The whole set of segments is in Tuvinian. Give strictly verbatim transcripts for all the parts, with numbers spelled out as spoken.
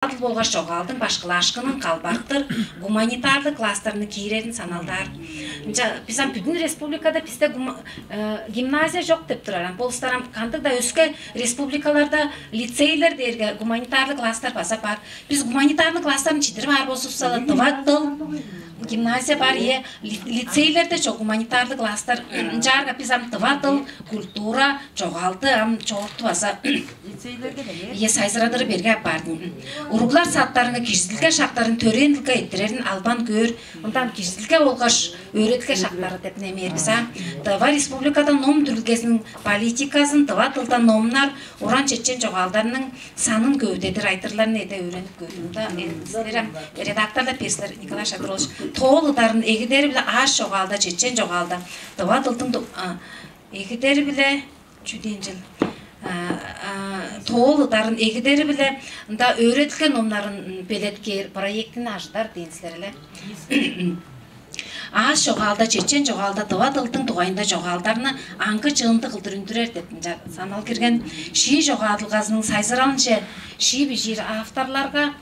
Адыл болгаш чогаалдың башкылаашкынын калбартыр гуманитарлыг класстарны киирерин саналдаар. Ынча бис ам бүдүн республикада бисте гума- э, гимназия чок деп турар. Ам болустар ам кандыг-даа өске республикаларда лицейлер дээрге гуманитарлыг класстар база бар. Бис гуманитарлыг класстарын чидирип аар болзувусса-ла, тыва дыл гимназия бар, ийе, ли- лицейлерде чок гуманитарлыг класстар. Ынчаарга бис ам тыва дыл, культура, чогаалды ам чоорту база ийе сайзырадыры берге апаардым. Уруглар садтарынга кижизидилге шактарын төрээн дылга эрттирерин албан көөр. Мындан кижизидилге болгаш өөредилге шактары деп немээр бис а. Тыва республикада ном дүрүлгезиниң политиказын тыва дылда номнар, уран чечен чогаалдарның санын көвүдедир айтырларын эде өөренип көрдүм да. Силер ам редакторлар бир силер, Николай Шагдыр-оолович, тоол ыдарын эгидери-биле аш чогаалда, чечен чогаалда, тыва дылдың эгидери-биле чүденчил тоол ыдарын эгидери-биле ында өөредилге номнарын белеткээр проектини ажыдар дээн силер эле. Аас чогаалда, чечен чогаалда тыва дылдың дугайында чогаалдарны аңгы чыынды кылдыр үндүрер деп ынча санал кирген. Шии чогаадылгазының сайзыралынче шии бижиир авторларга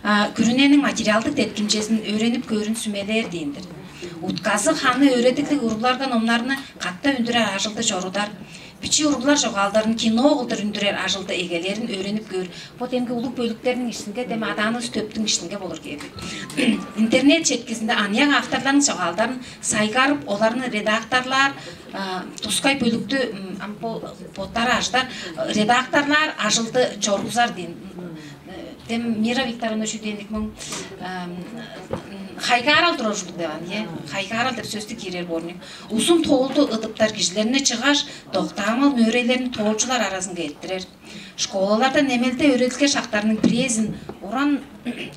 күрүнениң материалдык деткимчезин өөренип көөрүн сүмелээр дээн-дир. Утказы ханы өөредиглиг уругларга номнарны катта үндүрер ажылды чорудар. Бичии уруглар чогаалдарын кино кылдыр үндүрер ажылды эгелээрин өөренип көөр. Бо демги улуг бөлүктерниң иштинге, дем адааныс төптүң иштинге болур кээп. Интернет четкизинде аныяк авторларның чогаалдарын сайгарып, оларны редакторлаар, тускай бөлүктү ам бо боттары ажыдар, редакторлаар ажылды чоргузар дээн. Дем Мира Викторовна чүдээник моң хайгаарал турар ужурлуг деп ан, э? Хайгаарал деп сөстү киирер боорнук. Узун тоолду ыдыптар кижилерне чыгаш, доктаамал мөөрейлерин тоолчулар аразынга эрттирер. Школаларда немелде өөредилге шактарының бирээзин уран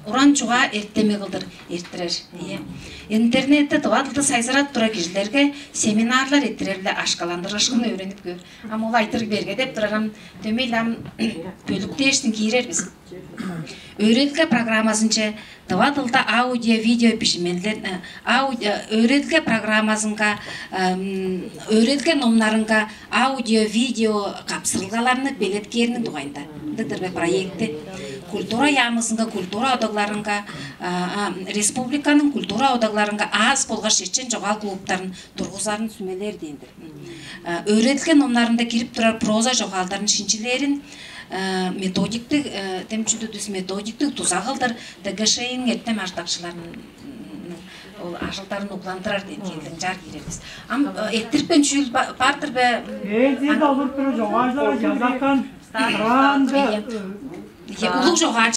уран чугаа эртеми кылдыр эрттирер. Ийе. Интернетте тыва дылды сайзырадып турар кижилерге семинарлар эрттирер-биле ашкаландырыышкынны өөренип көөр. Ам ол айтырыг берге деп турар ам дөмей ам бөлүк дээштин киирер бис. Өөредилге программазынче тыва дылда аудио, видео бижимелдер, аудио өөредилге программазынга, өөредилге номнарынга аудио, видео капсырылгаларны белеткээриниң дугайында ындыгдыр бе проекти. Культура яамызынга, культура одагларынга, республиканың культура одагларынга аас болгаш чечен чогаал клубтарын тургузарын сүмелээр дээн-дир. Өөредилге номнарында кирип турар проза чогаалдарын шинчилээрин методиктик, дем чүдү дис методиктик дуза кылдыр ДГШИ-ниң эртем ажылдакчыларының ол ажылдарын угландырар дээн киирдиң чаар киирер бис. Ам эрттирипкен чүүл бар-дыр бе? Ээлзээде олуруп турар чогаалчыларга жазакан ранды. Улуг чогаал